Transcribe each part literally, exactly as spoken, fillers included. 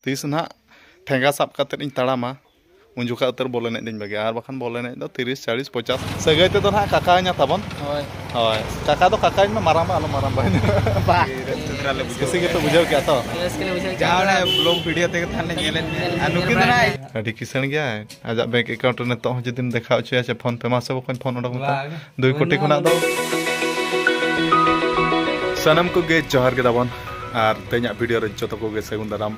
ᱛᱤᱥ ᱱᱟᱦᱟᱜ ᱴᱷᱮᱸᱜᱟ ᱥᱟᱵ ᱠᱟᱛᱮᱫ ᱤᱧ ᱛᱟᱲᱟᱢᱟ, ᱩᱱ ᱡᱚᱠᱷᱟᱜ ᱩᱛᱟᱹᱨ ᱵᱚᱞ ᱮᱱᱮᱡ ᱫᱚᱧ ᱵᱟᱹᱜᱤᱭᱟ᱾ ᱟᱨ ᱵᱟᱠᱷᱟᱱ ᱵᱚᱞ ᱮᱱᱮᱡ ᱫᱚ ᱛᱤᱨᱤᱥ, ᱪᱟᱞᱤᱥ, ᱯᱚᱪᱟᱥ, ᱥᱟᱹᱜᱟᱹᱭ ᱛᱮᱫᱚ ᱱᱟᱦᱟᱜ ᱠᱟᱠᱟᱧᱟ ᱛᱟᱵᱚᱱ᱾ ᱦᱳᱭ᱾ ᱦᱳᱭ, ᱠᱟᱠᱟ ᱫᱚ ᱠᱟᱠᱟᱧ ᱢᱮ, ᱢᱟᱨᱟᱝᱵᱟ ᱟᱞᱚᱢ ᱢᱟᱨᱟᱝᱵᱟᱧ᱾ ᱵᱟᱦ᱾ ᱠᱩᱥᱤ ᱜᱮᱯᱮ ᱵᱩᱡᱷᱟᱹᱣ ᱠᱮᱜᱼᱟ ᱛᱚ? ᱨᱟᱹᱥᱠᱟᱹ ᱞᱮ ᱵᱩᱡᱷᱟᱹᱣ ᱠᱮᱜᱼᱟ᱾ ᱡᱟᱦᱟᱸ ᱚᱱᱮ vlog video ᱛᱮᱜᱮ ᱛᱟᱦᱮᱱ ᱞᱮ ᱧᱮᱞᱮᱫ ᱢᱮᱭᱟ᱾ ᱟᱨ ᱱᱩᱠᱤᱱ ᱫᱚ ᱱᱟᱦᱟᱜ ᱟᱹᱰᱤ ᱠᱤᱥᱟᱹᱬ ᱜᱮᱭᱟᱭ᱾ ᱟᱡᱟᱜ bank account ᱨᱮ ᱱᱤᱛᱚᱜ ᱦᱚᱸ ᱡᱩᱫᱤᱢ ᱫᱮᱠᱷᱟᱣ ᱦᱚᱪᱚᱭᱟ ᱥᱮ ᱯᱷᱳᱱ ᱯᱮ ᱢᱟ ᱥᱮ ᱵᱚᱠᱚᱧ, ᱯᱷᱳᱱ ᱚᱰᱚᱠ ᱢᱮᱛᱟᱢ᱾ ᱵᱟᱝ᱾ ᱫᱩᱭ ᱠᱳᱴᱤ ᱠᱷᱚᱱᱟᱜ ᱫᱚ᱾ ᱥᱟᱱᱟᱢ ᱠᱚᱜᱮ ᱡᱚᱦᱟᱨ ᱜᱮ ᱛᱟᱵᱚᱱ᱾ ᱟᱨ ᱛᱮᱦᱮᱧᱟᱜ video ᱨᱮ ᱡᱚᱛᱚ ᱠᱚᱜᱮ ᱥᱟᱹᱜᱩᱱ ᱫᱟᱨᱟᱢ᱾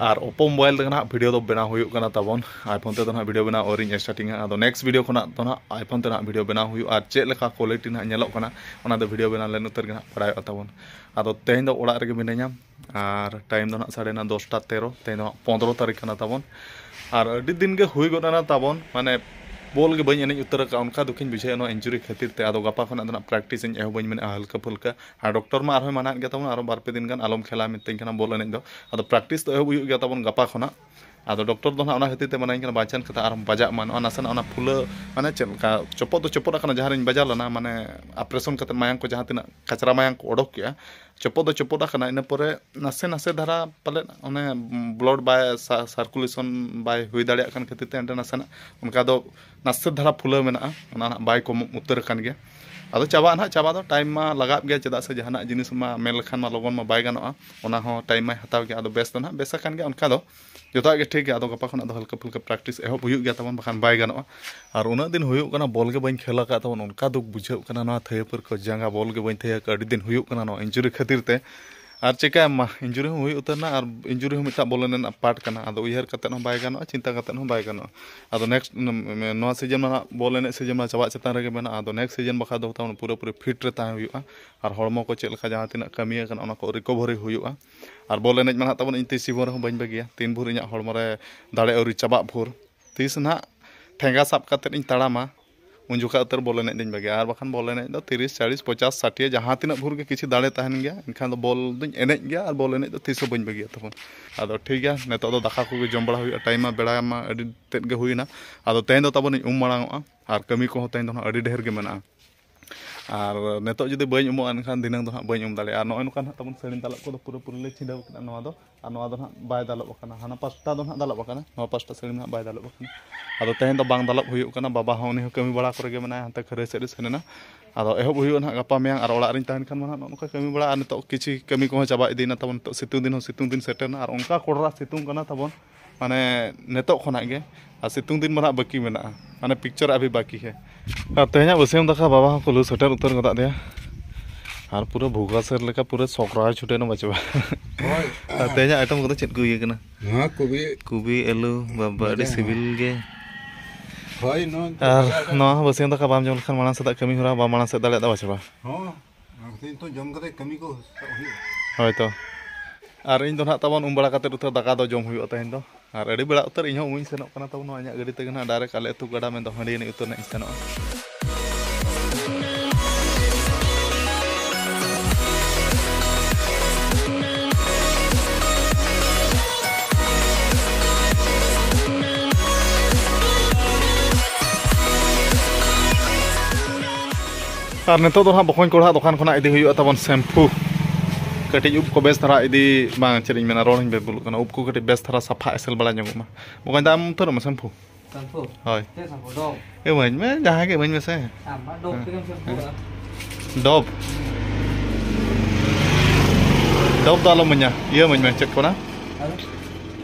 ᱟᱨ Oppo mobile ᱛᱮᱜᱮ ᱱᱟᱦᱟᱜ video ᱫᱚ ᱵᱮᱱᱟᱣ ᱦᱩᱭᱩᱜ ᱠᱟᱱᱟ ᱛᱟᱵᱚᱱ᱾ iPhone ᱛᱮᱫᱚ ᱱᱟᱦᱟᱜ video ᱵᱮᱱᱟᱣ ᱟᱹᱣᱨᱤᱧ startingᱟ᱾ ᱟᱫᱚ next video ᱠᱷᱚᱱᱟᱜ ᱫᱚ ᱱᱟᱦᱟᱜ iPhone ᱛᱮ ᱱᱟᱦᱟᱜ video ᱵᱮᱱᱟᱣ ᱦᱩᱭᱩᱜᱼᱟ᱾ ᱟᱨ ᱪᱮᱫ ᱞᱮᱠᱟ quality ᱱᱟᱦᱟᱜ ᱧᱮᱞᱚᱜ ᱠᱟᱱᱟ, ᱚᱱᱟ ᱫᱚ video ᱵᱮᱱᱟᱣ ᱞᱮᱱ ᱩᱛᱟᱹᱨ ᱜᱮ ᱱᱟᱦᱟᱜ ᱵᱟᱲᱟᱭᱚᱜᱼᱟ ᱛᱟᱵᱚᱱ᱾ ᱟᱫᱚ ᱛᱮᱦᱮᱧ ᱫᱚ ᱚᱲᱟᱜ ᱨᱮᱜᱮ ᱢᱤᱱᱟᱹᱧᱟ᱾ ᱟᱨ time ᱫᱚ ᱱᱟᱦᱟᱜ ᱥᱟᱲᱮ ᱱᱚ, ᱫᱚᱥᱴᱟ ᱛᱮᱨᱚ᱾ ᱛᱮᱦᱮᱧ ᱫᱚ ᱱᱟᱦᱟᱜ ᱯᱚᱱᱫᱽᱨᱚ ᱛᱟᱹᱨᱤᱠᱷ ᱠᱟᱱᱟ ᱛᱟᱵᱚᱱ᱾ ᱟᱨ ᱟᱹᱰᱤ ᱫᱤᱱ ᱜᱮ ᱦᱩᱭ ᱜᱚᱫ ᱮᱱᱟ ᱛᱟᱵᱚᱱ, ᱢᱟᱱᱮ ᱵᱚᱞ ᱜᱮ ᱵᱟᱹᱧ ᱮᱱᱮᱡ ᱩᱛᱟᱹᱨ ᱟᱠᱟᱫᱼᱟ᱾ ᱚᱱᱠᱟ ᱫᱩᱠᱷᱤᱧ ᱵᱩᱡᱷᱟᱹᱣᱮᱫᱼᱟ ᱱᱚᱣᱟ injury ᱠᱷᱟᱹᱛᱤᱨ ᱛᱮ᱾ ᱟᱫᱚ ᱜᱟᱯᱟ ᱠᱷᱚᱱᱟᱜ ᱫᱚ ᱱᱟᱦᱟᱜ practice ᱤᱧ ᱮᱦᱚᱵᱟᱹᱧ ᱢᱮᱱᱮᱫᱼᱟ ᱦᱟᱞᱠᱟ ᱯᱷᱩᱞᱠᱟ᱾ ᱟᱨ doctor ᱢᱟ ᱟᱨᱦᱚᱸᱭ ᱢᱟᱱᱟᱭᱮᱫ ᱜᱮ ᱛᱟᱵᱚᱱᱟ, ᱟᱨᱦᱚᱸ ᱵᱟᱨ ᱯᱮ ᱫᱤᱱ ᱜᱟᱱ ᱟᱞᱚᱢ ᱠᱷᱮᱞᱟ ᱢᱮᱛᱟᱹᱧ ᱠᱟᱱᱟ ᱵᱚᱞ ᱮᱱᱮᱡ ᱫᱚ᱾ ᱟᱫᱚ practice ᱫᱚ ᱮᱦᱚᱵ ᱦᱩᱭᱩᱜ ᱜᱮᱭᱟ ᱛᱟᱵᱚᱱ ᱜᱟᱯᱟ ᱠᱷᱚᱱᱟᱜ᱾ ᱟᱫᱚ doctor ᱫᱚ ᱱᱟᱦᱟᱜ ᱚᱱᱟ ᱠᱷᱟᱹᱛᱤᱨ ᱛᱮ ᱢᱟᱱᱟᱧ ᱠᱟᱱᱟ, by chance ᱠᱟᱛᱷᱟ ᱟᱨᱦᱚᱸ ᱵᱟᱡᱟᱜ ᱢᱟ᱾ ᱱᱚᱣᱟ ᱱᱟᱥᱮᱱᱟᱜ ᱚᱱᱟ ᱯᱷᱩᱞᱟᱹ, ᱢᱟᱱᱮ ᱪᱮᱫ ᱞᱮᱠᱟ ᱪᱚᱯᱚᱫ ᱫᱚ ᱪᱚᱯᱚᱫ ᱟᱠᱟᱱᱟ, ᱡᱟᱦᱟᱸ ᱨᱤᱧ ᱵᱟᱡᱟᱣ ᱞᱮᱱᱟ, ᱢᱟᱱᱮ operation ᱠᱟᱛᱮ ᱢᱟᱭᱟᱝ ᱠᱚ ᱡᱟᱦᱟᱸ ᱛᱤᱱᱟᱹᱜ ᱠᱟᱪᱨᱟ ᱢᱟᱭᱟᱝ ᱠᱚ ᱚᱰᱚᱠ ᱠᱮᱜᱼᱟ, ᱪᱚᱯᱚᱫ ᱫᱚ ᱪᱚᱯᱚᱫ ᱟᱠᱟᱱᱟ᱾ ᱤᱱᱟᱹ ᱯᱚᱨᱮ ᱱᱟᱥᱮ ᱱᱟᱥᱮ ᱫᱷᱟᱨᱟ ᱯᱟᱞᱮᱫ ᱚᱱᱮ blood ᱵᱟᱭ ᱥᱟ-, circulation ᱵᱟᱭ ᱦᱩᱭ ᱫᱟᱲᱮᱭᱟᱜ ᱠᱟᱱ ᱠᱷᱟᱹᱛᱤᱨ ᱛᱮ ᱚᱸᱰᱮ ᱱᱟᱥᱮᱱᱟᱜ ᱚᱱᱠᱟ ᱫᱚ ᱱᱟᱥᱮ ᱫᱷᱟᱨᱟ ᱯᱷᱩᱞᱟᱹᱣ ᱢᱮᱱᱟᱜᱼᱟ, ᱚᱱᱟ ᱱᱟᱦᱟᱜ ᱵᱟᱭ ᱠᱚᱢ ᱩᱛᱟᱹᱨ ᱟᱠᱟᱱ ᱜᱮᱭᱟ᱾ ᱟᱫᱚ ᱪᱟᱵᱟᱜᱼᱟ ᱱᱟᱦᱟᱜ, ᱪᱟᱵᱟ ᱫᱚ time ᱢᱟ ᱞᱟᱜᱟᱜ ᱜᱮᱭᱟ, ᱪᱮᱫᱟᱜ ᱥᱮ ᱡᱟᱦᱟᱱᱟᱜ ᱡᱤᱱᱤᱥ ᱢᱟ ᱢᱮᱱ ᱞᱮᱠᱷᱟᱱ ᱢᱟ ᱞᱚᱜᱚᱱ ᱢᱟ ᱵᱟᱭ ᱜᱟᱱᱚᱜᱼᱟ, ᱚᱱᱟ ᱦᱚᱸ time ᱢᱟᱭ ᱦᱟᱛᱟᱣ ᱜᱮᱭᱟ᱾ ᱟᱫᱚ ᱵᱮᱥ ᱫᱚ ᱱᱟᱦᱟᱜ ᱵᱮᱥ ᱟᱠᱟᱱ ᱜᱮᱭᱟ, ᱚᱱᱠᱟ ᱫᱚ ᱡᱚᱛᱚᱣᱟᱜ ᱜᱮ ᱴᱷᱤᱠ ᱜᱮᱭᱟ᱾ ᱟᱫᱚ ᱜᱟᱯᱟ ᱠᱷᱚᱱᱟᱜ ᱫᱚ ᱦᱟᱞᱠᱟ ᱯᱷᱩᱞᱠᱟ practice ᱮᱦᱚᱵ ᱦᱩᱭᱩᱜ ᱜᱮᱭᱟ ᱛᱟᱵᱚᱱ, ᱵᱟᱠᱷᱟᱱ ᱵᱟᱭ ᱜᱟᱱᱚᱜᱼᱟ᱾ ᱟᱨ ᱩᱱᱟᱹᱜ ᱫᱤᱱ ᱦᱩᱭᱩᱜ ᱠᱟᱱᱟ ᱵᱚᱞ ᱜᱮ ᱵᱟᱹᱧ ᱠᱷᱮᱞ ᱟᱠᱟᱫ ᱛᱟᱵᱚᱱ, ᱚᱱᱠᱟ ᱫᱩᱠ ᱵᱩᱡᱷᱟᱹᱜ ᱠᱟᱱᱟ ᱱᱚᱣᱟ ᱛᱷᱟᱹᱭᱟᱹ ᱯᱟᱹᱨᱠᱟᱹᱣ ᱡᱟᱸᱜᱟ ᱵᱚᱞ ᱜᱮ ᱵᱟᱹᱧ ᱛᱷᱟᱹᱭᱟᱹ ᱟᱠᱟᱫ ᱟᱹᱰᱤ ᱫᱤᱱ ᱦᱩᱭᱩᱜ ᱠᱟᱱᱟ ᱱᱚᱣᱟ injury ᱠᱷᱟᱹᱛᱤᱨ ᱛᱮ᱾ ᱟᱨ ᱪᱮᱠᱟᱭᱟᱢ ᱢᱟ, injury ᱦᱚᱸ ᱦᱩᱭ ᱩᱛᱟᱹᱨ ᱮᱱᱟ ᱟᱨ injury ᱦᱚᱸ ᱢᱤᱫᱴᱟᱝ ᱵᱚᱞ ᱮᱱᱮᱡ ᱨᱮᱱᱟᱜ part ᱠᱟᱱᱟ᱾ ᱟᱫᱚ ᱩᱭᱦᱟᱹᱨ ᱠᱟᱛᱮᱫ ᱦᱚᱸ ᱵᱟᱭ ᱜᱟᱱᱚᱜᱼᱟ, ᱪᱤᱱᱛᱟ ᱠᱟᱛᱮᱫ ᱦᱚᱸ ᱵᱟᱭ ᱜᱟᱱᱚᱜᱼᱟ᱾ ᱟᱫᱚ next ᱱᱚᱣᱟ season ᱢᱟ ᱱᱟᱦᱟᱜ ᱵᱚᱞ ᱮᱱᱮᱡ season ᱢᱟ ᱪᱟᱵᱟᱜ ᱪᱮᱛᱟᱱ ᱨᱮᱜᱮ ᱢᱮᱱᱟᱜᱼᱟ᱾ ᱟᱫᱚ next season ᱵᱟᱠᱷᱟᱡ ᱫᱚ ᱛᱟᱵᱚᱱ ᱯᱩᱨᱟᱹᱯᱩᱨᱤ fit ᱨᱮ ᱛᱟᱦᱮᱸ ᱦᱩᱭᱩᱜᱼᱟ᱾ ᱟᱨ ᱦᱚᱲᱢᱚ ᱠᱚ ᱪᱮᱫ ᱞᱮᱠᱟ ᱡᱟᱦᱟᱸ ᱛᱤᱱᱟᱹᱜ ᱠᱟᱹᱢᱤ ᱟᱠᱟᱱᱟ ᱚᱱᱟ ᱠᱚ recovery ᱦᱩᱭᱩᱜᱼᱟ᱾ ᱟᱨ ᱵᱚᱞ ᱮᱱᱮᱡ ᱢᱟ ᱱᱟᱦᱟᱜ ᱛᱟᱵᱚᱱ ᱤᱧ ᱛᱤᱥ ᱡᱤᱵᱚᱱ ᱨᱮᱦᱚᱸ ᱵᱟᱹᱧ ᱵᱟᱹᱜᱤᱭᱟ, ᱛᱤᱱ ᱵᱷᱳᱨ ᱤᱧᱟᱹᱜ ᱦᱚᱲᱢᱚ ᱨᱮ ᱫᱟᱲᱮ ᱟᱹᱣᱨᱤ ᱪᱟᱵᱟᱜ ᱵᱷᱳᱨ᱾ ᱛᱤᱥ ᱱᱟᱦᱟᱜ ᱴᱷᱮᱸᱜᱟ ᱥᱟᱵ ᱠᱟᱛᱮᱫ ᱤᱧ ᱛᱟᱲᱟᱢᱟ, ᱩᱱ ᱡᱚᱠᱷᱟ ᱩᱛᱟᱹᱨ ᱵᱚᱞ ᱮᱱᱮᱡ ᱫᱚᱧ ᱵᱟᱹᱜᱤᱭᱟ᱾ ᱟᱨ ᱵᱟᱠᱷᱟᱱ ᱵᱚᱞ ᱮᱱᱮᱡ ᱫᱚ ᱛᱤᱨᱤᱥ, ᱪᱟᱞᱤᱥ, ᱯᱚᱪᱟᱥ, ᱥᱟᱴᱤᱭᱟ ᱡᱟᱦᱟᱸ ᱛᱤᱱᱟᱹᱜ ᱵᱷᱳᱨ ᱜᱮ ᱠᱤᱪᱷᱩ ᱫᱟᱲᱮ ᱛᱟᱦᱮᱱ ᱜᱮᱭᱟ, ᱮᱱᱠᱷᱟᱱ ᱫᱚ ᱵᱚᱞ ᱫᱚᱧ ᱮᱱᱮᱡ ᱜᱮᱭᱟ ᱟᱨ ᱵᱚᱞ ᱮᱱᱮᱡ ᱫᱚ ᱛᱤᱥ ᱦᱚᱸ ᱵᱟᱹᱧ ᱵᱟᱹᱜᱤᱭᱟ ᱛᱟᱵᱚᱱ᱾ ᱟᱫᱚ ᱴᱷᱤᱠ ᱜᱮᱭᱟ, ᱱᱤᱛᱚᱜ ᱫᱚ ᱫᱟᱠᱟ ᱠᱚᱜᱮ ᱡᱚᱢ ᱵᱟᱲᱟ ᱦᱩᱭᱩᱜᱼᱟ, time ᱢᱟ ᱵᱮᱲᱟ ᱢᱟ ᱟᱹᱰᱤ ᱛᱮᱫ ᱜᱮ ᱦᱩᱭᱱᱟ᱾ ᱟᱫᱚ ᱛᱮᱦᱮᱧ ᱫᱚ ᱛᱟᱵᱚᱱᱤᱧ ᱩᱢ ᱢᱟᱲᱟᱝ ᱚᱜᱼᱟ ᱟᱨ ᱠᱟᱹᱢᱤ ᱠᱚᱦᱚᱸ ᱛᱮᱦᱮᱧ ᱫᱚ ᱱᱟᱦᱟᱜ ᱟᱹᱰᱤ ᱰᱷᱮᱨ ᱜᱮ ᱢᱮᱱᱟᱜᱼᱟ᱾ ᱟᱨ ᱱᱤᱛᱚᱜ ᱡᱩᱫᱤ ᱵᱟᱹᱧ ᱩᱢᱩᱜᱼᱟ, ᱮᱱᱠᱷᱟᱱ ᱫᱷᱤᱱᱟᱹᱝ ᱫᱚ ᱦᱟᱸᱜ ᱵᱟᱹᱧ ᱩᱢ ᱫᱟᱲᱮᱭᱟᱜᱼᱟ᱾ ᱟᱨ ᱱᱚᱜᱼᱚᱭ ᱱᱚᱝᱠᱟ ᱦᱟᱸᱜ ᱛᱟᱵᱚᱱ ᱥᱟᱹᱲᱤᱢ ᱫᱟᱞᱚᱵ ᱠᱚᱫᱚ ᱯᱩᱨᱟᱹᱯᱩᱨᱤ ᱞᱮ ᱪᱷᱤᱰᱟᱹᱣ ᱠᱮᱫᱟ᱾ ᱱᱚᱣᱟ ᱫᱚ, ᱟᱨ ᱱᱚᱣᱟ ᱫᱚ ᱦᱟᱸᱜ ᱵᱟᱭ ᱫᱟᱞᱚᱵ ᱟᱠᱟᱱᱟ, ᱦᱟᱱᱟ ᱯᱟᱥᱴᱟ ᱫᱚ ᱦᱟᱸᱜ ᱫᱟᱞᱚᱵ ᱟᱠᱟᱱᱟ, ᱱᱚᱣᱟ ᱯᱟᱥᱴᱟ ᱥᱟᱹᱲᱤᱢ ᱦᱟᱸᱜ ᱵᱟᱭ ᱫᱟᱞᱚᱵ ᱟᱠᱟᱱᱟ᱾ ᱟᱫᱚ ᱛᱮᱦᱮᱧ ᱫᱚ ᱵᱟᱝ ᱫᱟᱞᱚᱵ ᱦᱩᱭᱩᱜ ᱠᱟᱱᱟ, ᱵᱟᱵᱟ ᱦᱚᱸ ᱩᱱᱤ ᱦᱚᱸ ᱠᱟᱹᱢᱤ ᱵᱟᱲᱟ ᱠᱚᱨᱮ ᱜᱮ ᱢᱮᱱᱟᱭᱟ, ᱦᱟᱱᱛᱮ ᱠᱷᱟᱹᱨᱟᱹᱭ ᱥᱮᱫ ᱮ ᱥᱮᱱ ᱮᱱᱟ᱾ ᱟᱫᱚ ᱮᱦᱚᱵ ᱦᱩᱭᱩᱜᱼᱟ ᱱᱟᱦᱟᱜ ᱜᱟᱯᱟ ᱢᱮᱭᱟᱝ, ᱟᱨ ᱚᱲᱟᱜ ᱨᱤᱧ ᱛᱟᱦᱮᱱ ᱠᱷᱟᱱ ᱢᱟ ᱱᱟᱦᱟᱜ ᱱᱚᱜᱼᱚ ᱱᱚᱝᱠᱟ ᱠᱟᱹᱢᱤ ᱵᱟᱲᱟ, ᱟᱨ ᱱᱤᱛᱚᱜ ᱠᱤᱪᱷᱤ ᱠᱟᱹᱢᱤ ᱠᱚᱦᱚᱸ ᱪᱟᱵᱟ ᱤᱫᱤᱭᱮᱱᱟ ᱛᱟᱵᱚᱱ᱾ ᱱᱤᱛᱚᱜ ᱥᱤᱛᱩᱝ ᱫᱤᱱ ᱦᱚᱸ ᱥᱤᱛᱩᱝ ᱫᱤᱱ ᱥᱮᱴᱮᱨᱱᱟ, ᱟᱨ ᱚᱱᱠᱟ ᱠᱚᱰᱨᱟ ᱥᱤᱛᱩᱝ ᱠᱟᱱᱟ ᱛᱟᱵᱚᱱ, ᱢᱟᱱᱮ ᱱᱤᱛᱚᱜ ᱠᱷᱚᱱᱟᱜ ᱜᱮ, ᱟᱨ ᱥᱤᱛᱩᱝ ᱫᱤᱱ ᱢᱟ ᱱᱟᱦᱟᱜ ᱵᱟᱹᱠᱤ ᱢᱮᱱᱟᱜᱼᱟ, ᱢᱟᱱᱮ picture ᱟᱵᱷᱤ ᱵᱟᱹᱠᱤ ᱦᱮ᱾ ᱟᱨ ᱛᱮᱦᱮᱧᱟᱜ ᱵᱟᱹᱥᱭᱟᱹᱢ ᱫᱟᱠᱟ ᱵᱟᱵᱟ ᱦᱚᱸᱠᱚ ᱞᱩ ᱥᱮᱴᱮᱨ ᱩᱛᱟᱹᱨ ᱜᱚᱫᱟᱜ ᱫᱮᱭᱟ, ᱟᱨ ᱯᱩᱨᱟᱹ ᱵᱷᱩᱜᱟ ᱥᱮᱨ ᱞᱮᱠᱟ ᱯᱩᱨᱟᱹ ᱥᱚᱠᱨᱟ ᱪᱷᱩᱴᱟᱹᱣ ᱮᱱᱟ ᱵᱟᱪᱷᱟᱣᱟ᱾ ᱦᱳᱭ᱾ ᱟᱨ ᱛᱮᱦᱮᱧᱟᱜ item ᱠᱚᱫᱚ ᱪᱮᱫ ᱠᱚ ᱤᱭᱟᱹ ᱠᱟᱱᱟ? ᱱᱚᱣᱟ ᱠᱚᱵᱤ ᱠᱚᱵᱤ, ᱟᱹᱞᱩ, ᱵᱟᱵᱟ, ᱟᱹᱰᱤ ᱢᱚᱡᱟ, ᱦᱮᱸ᱾ ᱥᱤᱵᱤᱞ ᱜᱮ᱾ ᱦᱳᱭ, ᱱᱚᱣᱟ ᱟᱨ ᱱᱚᱣᱟ ᱦᱚᱸ ᱵᱟᱹᱥᱭᱟᱹᱢ ᱫᱟᱠᱟ ᱵᱟᱢ ᱡᱚᱢ ᱞᱮᱠᱷᱟᱱ ᱢᱟᱲᱟᱝ ᱥᱮᱫᱟᱜ ᱠᱟᱹᱢᱤ ᱦᱚᱨᱟ ᱵᱟᱢ ᱢᱟᱲᱟᱝ ᱥᱮᱫ ᱫᱟᱲᱮᱭᱟᱜᱼᱟ, ᱵᱟᱪᱷᱟᱣᱟ᱾ ᱦᱚᱸ, ᱚᱱᱟ ᱠᱷᱟᱹᱛᱤᱨ ᱱᱤᱛᱚᱜ ᱡᱚᱢ ᱠᱟᱛᱮ ᱠᱟᱹᱢᱤ ᱠᱚ ᱥᱟᱵ ᱦᱩᱭᱩᱜᱼᱟ᱾ ᱦᱳᱭ ᱛᱚ᱾ ᱟᱨ ᱤᱧ ᱫᱚ ᱱᱟᱦᱟᱜ ᱛᱟᱵᱚᱱ ᱩᱢ ᱵᱟᱲᱟ ᱠᱟᱛᱮᱫ ᱩᱛᱟᱹᱨ ᱫᱟᱠᱟ ᱫᱚ ᱡᱚᱢ ᱦᱩᱭᱩᱜᱼᱟ ᱛᱮᱦᱮᱧ ᱫᱚ᱾ ᱟᱨ ᱟᱹᱰᱤ ᱵᱮᱲᱟ ᱩᱛᱟᱹᱨ ᱤᱧ ᱦᱚᱸ ᱩᱢ ᱤᱧ ᱥᱮᱱᱚᱜ ᱠᱟᱱᱟ ᱛᱟᱵᱚᱱ, ᱱᱚᱣᱟ ᱤᱧᱟᱹᱜ ᱜᱟᱹᱰᱤ ᱛᱮᱜᱮ ᱱᱟᱦᱟᱜ direct ᱟᱞᱮ ᱟᱹᱛᱩ ᱜᱟᱰᱟ ᱢᱮᱱᱫᱚ ᱦᱟᱺᱰᱤᱭᱟᱹᱱᱤ ᱩᱛᱟᱹᱨ ᱱᱟᱦᱟᱜ ᱤᱧ ᱥᱮᱱᱚᱜᱼᱟ᱾ ᱟᱨ ᱱᱤᱛᱚᱜ ᱫᱚ ᱦᱟᱸᱜ ᱵᱚᱠᱚᱧ ᱠᱚᱲᱟ ᱫᱚᱠᱟᱱ ᱠᱷᱚᱱᱟᱜ ᱤᱫᱤ ᱦᱩᱭᱩᱜᱼᱟ ᱛᱟᱵᱚᱱ shampoo᱾ ᱠᱟᱹᱴᱤᱡ ᱩᱵ ᱠᱚ ᱵᱮᱥ ᱫᱷᱟᱨᱟ ᱤᱫᱤ, ᱵᱟᱝ, ᱪᱮᱫ ᱤᱧ ᱢᱮᱱᱟ, ᱨᱚᱲ ᱦᱚᱸᱧ ᱵᱮᱵᱩᱞᱚᱜ ᱠᱟᱱᱟ᱾ ᱩᱵ ᱠᱚ ᱠᱟᱹᱴᱤᱡ ᱵᱮᱥ ᱫᱷᱟᱨᱟ ᱥᱟᱯᱷᱟ ᱮᱥᱮᱞ ᱵᱟᱲᱟ ᱧᱚᱜᱚᱜ ᱢᱟ᱾ ᱵᱚᱠᱚᱧ ᱫᱟ, ᱟᱢ ᱩᱛᱟᱹᱨᱚᱜ ᱢᱮ shampoo᱾ Shampoo? ᱦᱳᱭ᱾ ᱪᱮᱫ shampoo? Dove? ᱮ, ᱤᱢᱟᱹᱧ ᱢᱮ, ᱡᱟᱦᱟᱸ ᱜᱮ ᱤᱢᱟᱹᱧ ᱢᱮᱥᱮ᱾ ᱟᱢ ᱢᱟ Dove ᱦᱮᱸ᱾ ᱛᱮᱜᱮᱢ shampooᱜᱼᱟ᱾ Dove? Dove ᱫᱚ ᱟᱞᱚᱢ ᱤᱢᱟᱹᱧᱟ, ᱤᱭᱟᱹ ᱤᱢᱟᱹᱧ ᱢᱮ, ᱪᱮᱫ ᱠᱚ ᱢᱮᱱᱟ? ᱟᱫᱚ?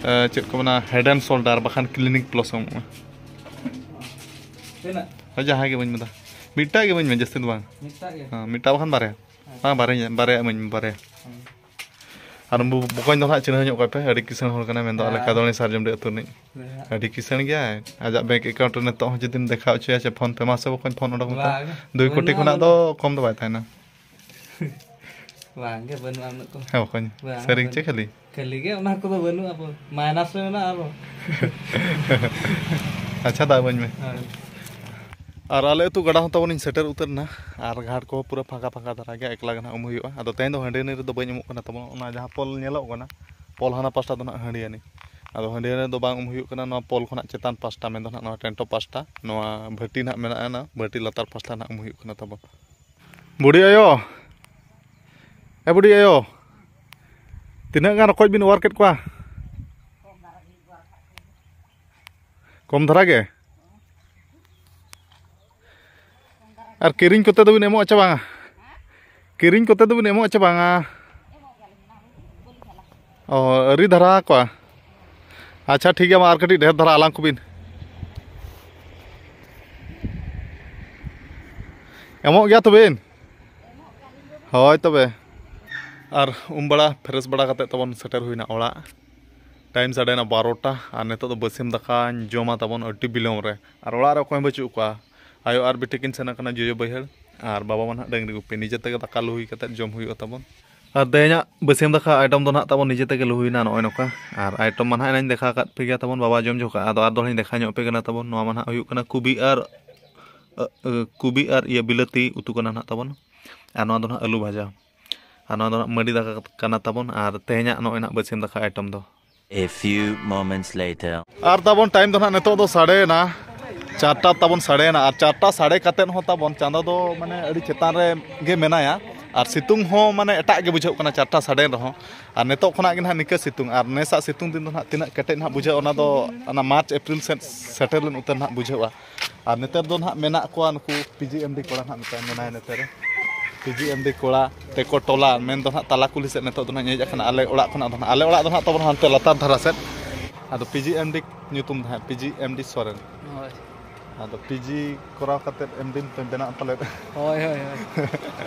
ᱮ, ᱪᱮᱫ ᱠᱚ ᱢᱮᱱᱟ, Head and Shoulder ᱵᱟᱠᱷᱟᱱ Clinic Plus ᱮᱢᱚᱜ ᱢᱮ᱾ ᱛᱤᱱᱟᱹᱜ? ᱦᱳᱭ, ᱡᱟᱦᱟᱸ ᱜᱮ ᱤᱢᱟᱹᱧ ᱢᱮ ᱫᱟ᱾ ᱢᱤᱫᱴᱟᱝ ᱜᱮ ᱤᱢᱟᱹᱧ ᱢᱮ, ᱡᱟᱹᱥᱛᱤ ᱫᱚ ᱵᱟᱝ᱾ ᱢᱤᱫᱴᱟᱝ ᱜᱮ? ᱦᱮᱸ, ᱢᱤᱫᱴᱟᱝ ᱵᱟᱠᱷᱟᱱ ᱵᱟᱨᱭᱟ᱾ ᱦᱮᱸ᱾ ᱵᱟᱝ, ᱵᱟᱨᱭᱟ, ᱵᱟᱨᱭᱟ ᱤᱢᱟᱹᱧ ᱢᱮ, ᱵᱟᱨᱭᱟ᱾ ᱦᱮᱸ᱾ ᱟᱨ ᱵᱚ-, ᱵᱚᱠᱚᱧ ᱫᱚ ᱦᱟᱸᱜ ᱪᱤᱱᱦᱟᱹ ᱧᱚᱜ ᱠᱟᱭ ᱯᱮ, ᱟᱹᱰᱤ ᱠᱤᱥᱟᱹᱬ ᱦᱚᱲ ᱠᱟᱱᱟᱭ, ᱢᱮᱱᱫᱚ ᱟᱞᱮ ᱦᱮᱸ᱾ ᱠᱟᱫᱚᱲᱤ ᱥᱟᱨᱡᱚᱢᱰᱤ ᱟᱹᱛᱩ ᱨᱤᱱᱤᱡ᱾ ᱦᱮᱸ᱾ ᱟᱹᱰᱤ ᱠᱤᱥᱟᱹᱬ ᱜᱮᱭᱟᱭ᱾ ᱟᱡᱟᱜ bank account ᱨᱮ ᱱᱤᱛᱚᱜ ᱦᱚᱸ ᱡᱩᱫᱤᱢ ᱫᱮᱠᱷᱟᱣ ᱦᱚᱪᱚᱭᱟ ᱥᱮ ᱯᱷᱳᱱ ᱯᱮ, ᱢᱟ ᱥᱮ ᱵᱚᱠᱚᱧ ᱯᱷᱳᱱ ᱚᱰᱚᱠ ᱢᱮ ᱛᱟᱢ᱾ ᱵᱟᱝ, ᱫᱩᱭ ᱠᱳᱴᱤ ᱵᱟᱹᱱᱩᱜᱼᱟ, ᱠᱷᱚᱱᱟᱜ ᱵᱟᱹᱱᱩᱜᱼᱟ᱾ ᱫᱚ ᱠᱚᱢ ᱫᱚ ᱵᱟᱭ ᱛᱟᱦᱮᱱᱟ᱾ ᱵᱟᱝ ᱜᱮ, ᱵᱟᱹᱱᱩᱜᱼᱟ ᱩᱱᱟᱹᱜ ᱠᱚ᱾ ᱦᱮᱸ ᱵᱚᱠᱚᱧ, ᱵᱟᱝ, ᱥᱟᱹᱨᱤ ᱵᱟᱹᱱᱩᱜ᱾ ᱪᱮ ᱠᱷᱟᱹᱞᱤ? ᱠᱷᱟᱹᱞᱤ ᱜᱮ, ᱚᱱᱟ ᱠᱚᱫᱚ ᱵᱟᱹᱱᱩᱜᱼᱟ, ᱟᱵᱚ minus ᱨᱮ ᱢᱮᱱᱟᱜᱼᱟ ᱟᱵᱚ᱾ ᱟᱪᱪᱷᱟ, ᱫᱟᱜ ᱤᱢᱟᱹᱧ ᱢᱮ᱾ ᱦᱳᱭ᱾ ᱟᱨ ᱟᱞᱮ ᱟᱹᱛᱩ ᱜᱟᱰᱟ ᱦᱚᱸ ᱛᱟᱵᱚᱱᱤᱧ ᱥᱮᱴᱮᱨ ᱩᱛᱟᱹᱨ ᱮᱱᱟ, ᱟᱨ ᱜᱷᱟᱴ ᱠᱚᱦᱚᱸ ᱯᱩᱨᱟᱹ ᱯᱷᱟᱸᱠᱟ ᱯᱷᱟᱸᱠᱟ ᱫᱷᱟᱨᱟ ᱜᱮᱭᱟ, ᱮᱠᱞᱟ ᱜᱮ ᱱᱟᱦᱟᱜ ᱩᱢ ᱦᱩᱭᱩᱜᱼᱟ᱾ ᱟᱫᱚ ᱛᱮᱦᱮᱧ ᱫᱚ ᱦᱟᱺᱰᱤᱭᱟᱹᱱᱤ ᱨᱮᱫᱚ ᱵᱟᱹᱧ ᱩᱢᱩᱜ ᱠᱟᱱᱟ ᱛᱟᱵᱚᱱ, ᱚᱱᱟ ᱡᱟᱦᱟᱸ ᱯᱳᱞ ᱧᱮᱞᱚᱜ ᱠᱟᱱᱟ, ᱯᱳᱞ ᱦᱟᱱᱟ ᱯᱟᱥᱴᱟ ᱫᱚ ᱱᱟᱦᱟᱜ ᱦᱟᱺᱰᱤᱭᱟᱹᱱᱤ᱾ ᱟᱫᱚ ᱦᱟᱺᱰᱤᱭᱟᱹᱱᱤ ᱨᱮᱫᱚ ᱵᱟᱝ ᱩᱢ ᱦᱩᱭᱩᱜ ᱠᱟᱱᱟ, ᱱᱚᱣᱟ ᱯᱳᱞ ᱠᱷᱚᱱᱟᱜ ᱪᱮᱛᱟᱱ ᱯᱟᱥᱴᱟ, ᱢᱮᱱᱫᱚ ᱱᱟᱦᱟᱜ ᱱᱚᱣᱟ ᱴᱮᱱᱴᱳ ᱯᱟᱥᱴᱟ, ᱱᱚᱣᱟ ᱵᱷᱟᱹᱴᱤ ᱱᱟᱦᱟᱜ ᱢᱮᱱᱟᱜᱼᱟ, ᱚᱱᱟ ᱵᱷᱟᱹᱴᱤ ᱞᱟᱛᱟᱨ ᱯᱟᱥᱴᱟ ᱱᱟᱦᱟᱜ ᱩᱢ ᱦᱩᱭᱩᱜ ᱠᱟᱱᱟ ᱛᱟᱵᱚᱱ᱾ ᱵᱩᱰᱷᱤ ᱟᱭᱳ, ᱮ ᱵᱩᱰᱷᱤ ᱟᱭᱳ, ᱛᱤᱱᱟᱹᱜ ᱜᱟᱱ ᱨᱚᱠᱚᱡ ᱵᱤᱱ ᱚᱣᱟᱨ ᱠᱮᱫ ᱠᱚᱣᱟ? ᱠᱚᱢ ᱫᱷᱟᱨᱟ ᱜᱮ? ᱟᱨ ᱠᱤᱨᱤᱧ ᱠᱚᱛᱮ ᱫᱚᱵᱤᱱ ᱮᱢᱚᱜᱼᱟ ᱪᱮ ᱵᱟᱝᱟ? ᱠᱤᱨᱤᱧ ᱠᱚᱛᱮ ᱫᱚᱵᱤᱱ ᱮᱢᱚᱜᱼᱟ ᱪᱮ ᱵᱟᱝᱟ? ᱚ, ᱟᱹᱣᱨᱤ ᱫᱷᱟᱨᱟ ᱟᱠᱚᱣᱟ᱾ ᱟᱪᱪᱷᱟ, ᱴᱷᱤᱠ ᱜᱮᱭᱟ, ᱢᱟ ᱟᱨ ᱠᱟᱹᱴᱤᱡ ᱰᱷᱮᱨ ᱫᱷᱟᱨᱟ ᱟᱞᱟᱝ ᱠᱚᱵᱤᱱ᱾ ᱮᱢᱚᱜ ᱜᱮᱭᱟ ᱛᱚᱵᱮᱱ? ᱦᱳᱭ ᱛᱚᱵᱮ᱾ ᱟᱨ ᱩᱢ ᱵᱟᱲᱟ ᱯᱷᱨᱮᱥ ᱵᱟᱲᱟ ᱠᱟᱛᱮᱫ ᱛᱟᱵᱚᱱ ᱥᱮᱴᱮᱨ ᱦᱩᱭᱱᱟ ᱚᱲᱟᱜ᱾ ᱴᱟᱭᱤᱢ ᱥᱟᱰᱮᱭᱮᱱᱟ ᱵᱟᱨᱚᱴᱟ, ᱟᱨ ᱱᱤᱛᱚᱜ ᱫᱚ ᱵᱟᱹᱥᱭᱟᱹᱢ ᱫᱟᱠᱟᱧ ᱡᱚᱢᱟ ᱛᱟᱵᱚᱱ ᱟᱹᱰᱤ ᱵᱤᱞᱚᱢ ᱨᱮ᱾ ᱟᱨ ᱚᱲᱟᱜ ᱨᱮ ᱚᱠᱚᱭ ᱦᱚᱸ ᱵᱟᱹᱪᱩᱜ ᱠᱚᱣᱟ᱾ ᱟᱭᱳ ᱟᱨ ᱵᱤᱴᱤ ᱠᱤᱱ ᱥᱮᱱ ᱟᱠᱟᱱᱟ ᱡᱚᱡᱚ ᱵᱟᱹᱭᱦᱟᱹᱲ, ᱟᱨ ᱵᱟᱵᱟ ᱢᱟ ᱱᱟᱦᱟᱜ ᱰᱟᱹᱝᱨᱤ ᱜᱩᱯᱤ᱾ ᱱᱤᱡᱮ ᱛᱮᱜᱮ ᱫᱟᱠᱟ ᱞᱩ ᱦᱩᱭ ᱠᱟᱛᱮᱫ ᱡᱚᱢ ᱦᱩᱭᱩᱜᱼᱟ ᱛᱟᱵᱚᱱ᱾ ᱟᱨ ᱛᱮᱦᱮᱧᱟᱜ ᱵᱟᱹᱥᱭᱟᱹᱢ ᱫᱟᱠᱟ ᱟᱭᱴᱮᱢ ᱫᱚ ᱱᱟᱦᱟᱜ ᱛᱟᱵᱚᱱ ᱱᱤᱡᱮ ᱛᱮᱜᱮ ᱞᱩ ᱦᱩᱭᱱᱟ ᱱᱚᱜᱼᱚᱭ ᱱᱚᱝᱠᱟ᱾ ᱟᱨ ᱟᱭᱴᱮᱢ ᱢᱟ ᱱᱟᱦᱟᱜ ᱮᱱᱟᱧ ᱫᱮᱠᱷᱟᱣ ᱟᱠᱟᱫ ᱯᱮ ᱜᱮᱭᱟ ᱛᱟᱵᱚᱱ, ᱵᱟᱵᱟ ᱡᱚᱢ ᱡᱚᱠᱷᱟ᱾ ᱟᱫᱚ ᱟᱨ ᱫᱚ ᱞᱤᱧ ᱫᱮᱠᱷᱟᱣ ᱧᱚᱜ ᱯᱮ ᱠᱟᱱᱟ ᱛᱟᱵᱚᱱ᱾ ᱱᱚᱣᱟ ᱢᱟ ᱱᱟᱦᱟᱜ ᱦᱩᱭᱩᱜ ᱠᱟᱱᱟ ᱠᱚᱵᱤ ᱟᱨ, ᱟᱹ, ᱟᱹ, ᱠᱚᱵᱤ ᱟᱨ ᱤᱭᱟᱹ ᱵᱤᱞᱟᱹᱛᱤ ᱩᱛᱩ ᱠᱟᱱᱟ ᱱᱟᱦᱟᱜ ᱛᱟᱵᱚᱱ᱾ ᱟᱨ ᱱᱚᱣᱟ ᱫᱚ ᱱᱟᱦᱟᱜ ᱟᱹᱞᱩ ᱵᱷᱟᱡᱟ᱾ ᱟᱨ ᱱᱚᱣᱟ ᱫᱚ ᱱᱟᱦᱟᱜ ᱢᱟᱹᱰᱤ ᱫᱟᱠᱟ ᱠᱟᱱᱟ ᱛᱟᱵᱚᱱ᱾ ᱟᱨ ᱛᱮᱦᱮᱧᱟᱜ ᱱᱚᱜᱼᱚᱭ ᱱᱟᱦᱟᱜ ᱵᱟᱹᱥᱭᱟᱹᱢ ᱫᱟᱠᱟ ᱟᱭᱴᱮᱢ ᱫᱚ᱾ A few moments later. ᱟᱨ ᱛᱟᱵᱚᱱ ᱴᱟᱭᱤᱢ ᱫᱚ ᱱᱟᱦᱟᱜ ᱱᱤᱛᱚᱜ ᱫᱚ ᱥᱟᱰᱮᱭᱮᱱᱟ ᱪᱟᱨᱴᱟ ᱛᱟᱵᱚᱱ ᱥᱟᱰᱮᱭᱮᱱᱟ᱾ ᱟᱨ ᱪᱟᱨᱴᱟ ᱥᱟᱰᱮ ᱠᱟᱛᱮᱫ ᱦᱚᱸ ᱛᱟᱵᱚᱱ ᱪᱟᱸᱫᱚ ᱫᱚ ᱢᱟᱱᱮ ᱟᱹᱰᱤ ᱪᱮᱛᱟᱱ ᱨᱮ ᱜᱮ ᱢᱮᱱᱟᱭᱟ᱾ ᱟᱨ ᱥᱤᱛᱩᱝ ᱦᱚᱸ ᱢᱟᱱᱮ ᱮᱴᱟᱜ ᱜᱮ ᱵᱩᱡᱷᱟᱹᱜ ᱠᱟᱱᱟ ᱪᱟᱨᱴᱟ ᱥᱟᱰᱮᱭᱮᱱ ᱨᱮᱦᱚᱸ᱾ ᱟᱨ ᱱᱤᱛᱚᱜ ᱠᱷᱚᱱᱟᱜ ᱜᱮ ᱱᱟᱦᱟᱜ ᱱᱤᱝᱠᱟᱹ ᱥᱤᱛᱩᱝ, ᱟᱨ ᱱᱮᱥᱟᱜ ᱥᱤᱛᱩᱝ ᱫᱤᱱ ᱫᱚ ᱱᱟᱦᱟᱜ ᱛᱤᱱᱟᱹᱜ ᱠᱮᱴᱮᱡ ᱱᱟᱦᱟᱜ ᱵᱩᱡᱷᱟᱹᱜᱼᱟ, ᱚᱱᱟ ᱫᱚ ᱚᱱᱟ ᱢᱟᱨᱪ ᱮᱯᱨᱤᱞ ᱥᱮᱫ ᱥᱮᱴᱮᱨ ᱞᱮᱱ ᱩᱛᱟᱹᱨ ᱱᱟᱦᱟᱜ ᱵᱩᱡᱷᱟᱹᱜᱼᱟ᱾ ᱟᱨ ᱱᱮᱛᱟᱨ ᱫᱚ ᱱᱟᱦᱟᱜ ᱢᱮᱱᱟᱜ ᱠᱚᱣᱟ ᱱᱩᱠᱩ ᱯᱤ ᱡᱤ ᱮᱢ ᱰᱤ ᱠᱚᱲᱟ ᱱᱟᱦᱟᱜ ᱢᱮᱛᱟᱭ ᱢᱮᱱᱟᱭᱟ ᱱᱚᱛᱮ ᱨᱮ᱾ ᱯᱤ ᱡᱤ ᱮᱢ ᱰᱤ ᱠᱚᱲᱟ ᱛᱮᱠᱚ ᱴᱚᱞᱟ ᱢᱮᱱ ᱫᱚ ᱱᱟᱦᱟᱜ ᱛᱟᱞᱟ ᱠᱩᱞᱦᱤ ᱥᱮᱫ ᱱᱤᱛᱚᱜ ᱫᱚ ᱱᱟᱦᱟᱜ ᱤᱧ ᱦᱮᱡ ᱟᱠᱟᱱᱟ᱾ ᱟᱞᱮ ᱚᱲᱟᱜ ᱠᱷᱚᱱᱟᱜ ᱫᱚ ᱱᱟᱦᱟᱜ, ᱟᱞᱮ ᱚᱲᱟᱜ ᱫᱚ ᱱᱟᱦᱟᱜ ᱛᱟᱵᱚᱱ ᱦᱟᱱᱛᱮ ᱞᱟᱛᱟᱨ ᱫᱷᱟᱨᱟ ᱥᱮᱫ᱾ ᱟᱫᱚ ᱯᱤ ᱡᱤ ᱮᱢ ᱰᱤ ᱧᱩᱛᱩᱢ ᱫᱚ ᱱᱟᱦᱟᱜ ᱯᱤ ᱡᱤ ᱮᱢ ᱰᱤ ᱥᱚᱨᱮᱱ᱾ ᱦᱳᱭ᱾ ᱟᱫᱚ ᱯᱤ ᱡᱤ ᱠᱚᱨᱟᱣ ᱠᱟᱛᱮᱫ ᱮᱢ ᱰᱤ ᱯᱮ ᱵᱮᱱᱟᱜ ᱯᱟᱞᱮᱫ᱾ ᱦᱳᱭ, ᱦᱳᱭ, ᱦᱳᱭ᱾